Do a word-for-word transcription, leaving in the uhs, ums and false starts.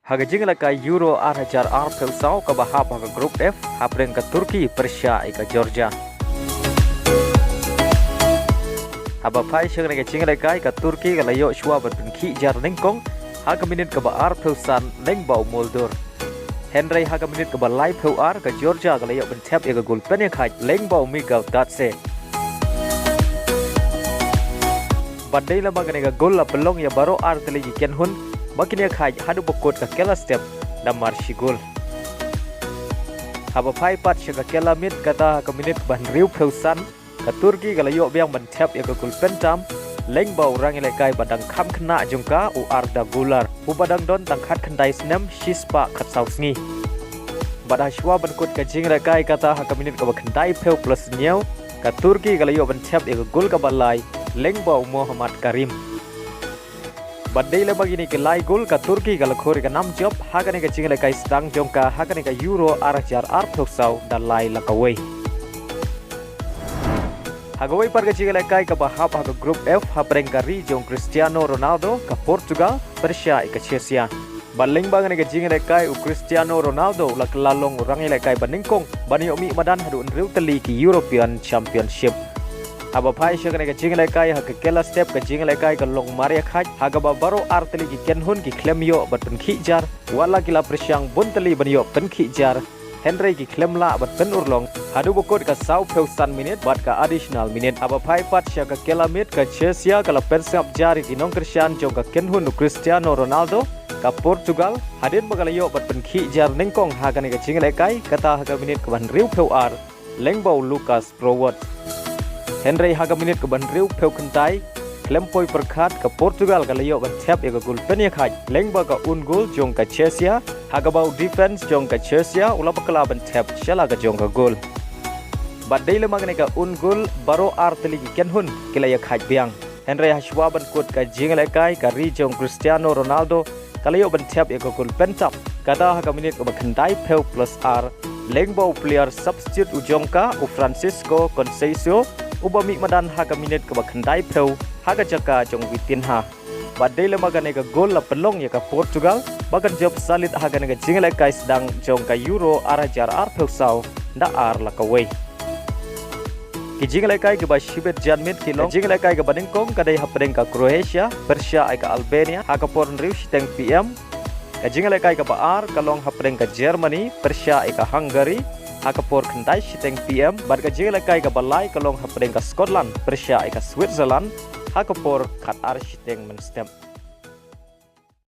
Ha ka jingïalehkai Euro ar hajar arphew saw kaba hap ha ka Group F, hapdeng ka Turkey pyrshah ïa ka Georgia. Haba phai sha kane ka jingïalehkai, ka Turkey ka la ïoh shuwa ban pynkhih jar nyngkong ha ka minit kaba arphew san lyngba u Moldur. Hynrei ha ka minit kaba laiphew ar, ka Georgia ka la ïoh ban thep ïa ka gol pynïakhaid lyngba u Migal Tatse. Bad dei lem bad kane ka gol la pynlong ïa baroh ar tylli ki kynhun ba kin ïakhaid haduh ba kut ka kylla step da mar shi gol. Haba phai pat sha ka kylla miet, kata ha ka minit kaba hynriewphew san, ka Turkey ka la ïoh biang ban thep ïa ka gol pyntam lyngba u rangïalehkai ba dang kham khynnah jong ka, u Arda Guler, uba dang don tang khatkhyndai snem shispah khatsaw sngi. Bad ha shuwa ban kut ka jingïalehkai, kata ha ka minit kaba khyndaiphew plus hynñiew, ka Turkey ka la ïoh ban thep ïa ka gol kaba lai lyngba u Mohammad Karim. Bad dei lem bad kine ki lai gol, ka Turkey ka la khur ïa ka nam jop ha kane ka jingïalehkai sdang jong ka ha kane ka Euro ar hajar arphew saw da lai la kawei. Ha kawei pat ka jingïalehkai kaba hap ha ka Group F, hapdeng ka ri jong Cristiano Ronaldo, ka Portugal pyrshah ïa ka Chechia. Bad lyngba kane ka jingïalehkai, u Cristiano Ronaldo u la kylla long u rangïalehkai ba nyngkong ban ïoh mih madan haduh hynriew tylli ki European Championship. Haba phai sha kane ka jingïalehkai, ha ka kylla step ka jingïalehkai ka long marïakhaid, ha kaba baroh ar tylli ki kynhun ki khlem ïoh ban pynkhih jar, wat la ki la pyrshang bun tylli ban ïoh pynkhih jar, hynrei ki khlem lah ban pynurlong haduh ba kut ka sawphew san minit bad ka additional minute. Haba phai pat sha ka kylla miet, ka Chechia ka la pynsngap jar ïa ki nongkyrshan jong ka kynhun u Cristiano Ronaldo, ka Portugal, hadien ba ka la ïoh ban pynkhih jar nyngkong ha kane ka jingïalehkai, kata ha ka minit kaba hynriewphew ar lyngba u Lucas Rowett. Hynrei ha ka minit kaba hynriewphew khyndai, khlem poi pyrkhat, ka Portugal ka la ïoh ban thep ïa ka gol pynïakhaid lyngba ka own goal jong ka Chechia, ha kaba u defense jong ka Chechia u la bakla ban thep sha la ka jong ka gol. Bad dei lem bad kane ka own goal, baroh ar tylli ki kynhun ki la ïakhaid biang. Hynrei ha shuwa ban kut ka jingïalehkai, ka ri jong Cristiano Ronaldo ka la ïoh ban thep ïa ka gol pyntam, kata ha ka minit kaba khyndaiphew plus ar, lyngba u player substitute u jong ka, u Francisco Conceição, uba mih madan ha ka minit kaba khyndaiphew ha ka jaka jong u Vitinha. Bad dei lem bad kane ka gol la pynlong ïa ka Portugal ba kan jop salit ha kane ka jingïalehkai sdang jong ka Euro ar hajar arphew saw da ar la kawei. Ki jingïalehkai kiba shibit janmiet ki long. Ka jingïalehkai kaba nyngkong ka dei hapdeng ka Croatia pyrshah ïa ka Albania ha ka por hynriew shiteng P M. Ka jingïalehkai kaba ar ka long hapdeng ka Germany pyrshah ïa ka Hungary ha ka por khyndai shiteng P M. Bad ka jingïalehkai kaba lai ka long hapdeng ka Scotland pyrshah ïa ka Switzerland ha ka por khatar shiteng mynstep.